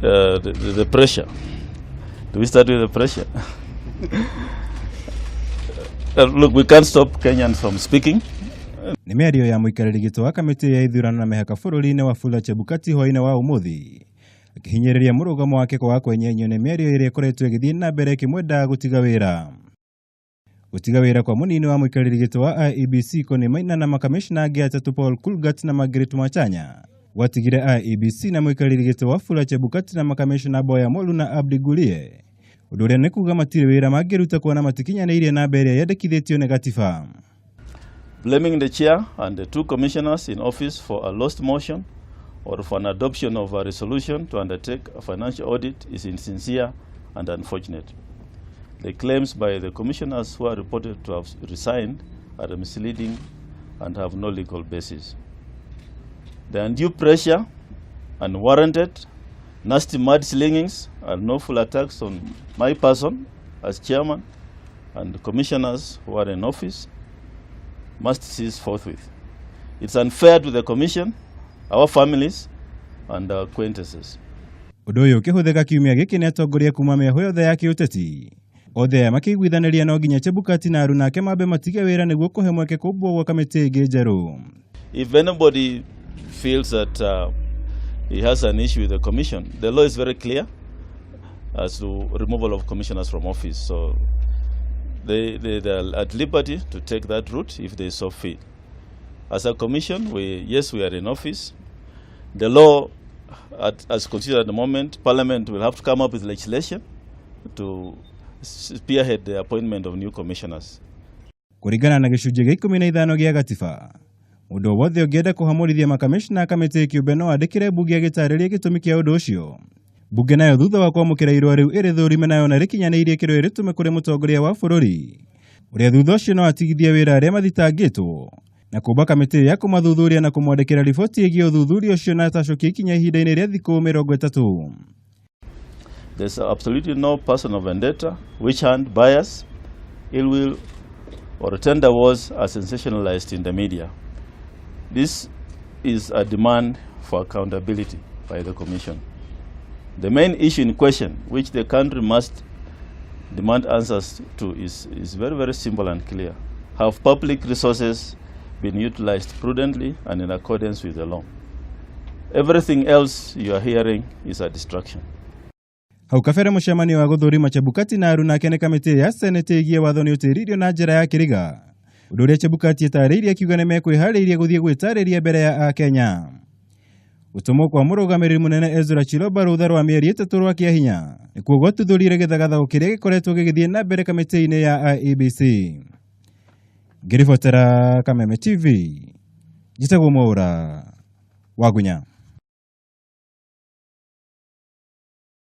The pressure. Do we start with the pressure? Look, we can't stop Kenyans from speaking. Nĩ mĩario ya mũikarĩri gĩtĩ wa kamĩtĩ ya ithurano na mĩhaka bũrũri-inĩ Wafula Chebukati hwaĩ-inĩ wa ũmũthĩ, akĩhinyĩrĩria mũrũgamo wake kwaga kwenyenyio nĩ mĩario ĩrĩa ĩkoretwo ĩgĩthiĩ na mbere ĩkĩmwenda gũtiga wĩra. Gũtiga wĩra kwa mũnini wa mũikarĩri gĩtĩ wa IEBC Connie Maina na makamishna angĩ atatũ Paul Kurgat na Margaret Mwachanya gwatigire IEBC na mũikarĩri gĩtĩ Wafula Chebukati na makamishna Boya Molu na Abdi Gulie, ũndũ ũrĩa nĩ kuga matirĩ wĩra mangĩruta kuona matikinyanĩirie namba ĩrĩa yendekithĩtio nĩ gatiba. Blaming the chair and the two commissioners in office for a lost motion or for an adoption of a resolution to undertake a financial audit is insincere and unfortunate. The claims by the commissioners who are reported to have resigned are misleading and have no legal basis. The undue pressure, unwarranted, nasty mudslingings and unlawful attacks on my person as chairman and the commissioners who are in office must cease forthwith. It's unfair to the commission, our families, and our acquaintances. Ũndũ ũyũ ũkĩhũthĩka kiumia gĩkĩ nĩ atongoria kuma mĩahũ yothe ya kĩũteti, othe aya makĩiguithanĩria no nginya Chebukati na aruna ake mambe matige wĩra nĩguo kũhe mweke kũmbwo gwa kamĩtĩ ĩngĩ njerũ. If anybody feels that he has an issue with the commission, the law is very clear as to removal of commissioners from office. So they are at liberty to take that route if they so feel. As a commission, yes, we are in office. The law, as considered at the moment, Parliament will have to come up with legislation to spearhead the appointment of new commissioners. Kũringana na gĩcunjĩ gĩa 15 gĩa gatiba, mũndũ o wothe ũngĩenda kũhamũrithia makamishna a kamĩtĩ kĩũmbe no andĩkĩre mbunge agĩtarĩria gĩtũmi kĩa ũndũ ũcio. Mbunge nayo thutha wa kwamũkĩra irũa rĩu ĩrĩthũrime nayo na rĩkinyanĩirie kĩrĩa ĩrĩtũme kũrĩ mũtongoria wa bũrũri, ũrĩa thutha ũcio no atigithie wĩra arĩa mathitangĩtwo na kũmba kamĩtĩ ya kũmathuthuria na kũmwandĩkĩra riboti ĩgiĩ ũthuthuria ũcio na atacokia ikinya ihinda-inĩ rĩa thikũ 30. There's absolutely no personal vendetta, witch hunt, bias, ill will, or tender wars are sensationalized in the media. This is a demand for accountability by the Commission. The main issue in question, which the country must demand answers to, is very, very simple and clear. Have public resources been utilized prudently and in accordance with the law? Everything else you are hearing is a distraction. Hau kabere mũcemanio wa gũthũrima Chebukati na aruna ake nĩ kamĩtĩ ya seneti ĩgiĩ watho nĩ ũtĩririo na njĩra ya kĩriga, ũndũ ũrĩa Chebukati etarĩirie akiuga nĩ mekwĩharĩirie gũthiĩ gwĩtarĩria mbere ya Akenya. Gũtũmwo kwa mũrũgamĩrĩri mũnene Ezra Chiloba rũtha rwa mĩeri 3 rwa kĩahinya nĩkuo gwatuthũrire gĩthagathago kĩrĩa gĩkoretwo gĩgĩthiĩ na mbere kamĩtĩ-inĩ ya IEBC. Ngĩribotera Kameme TV, njĩtagwo Mwaũra Wagunya.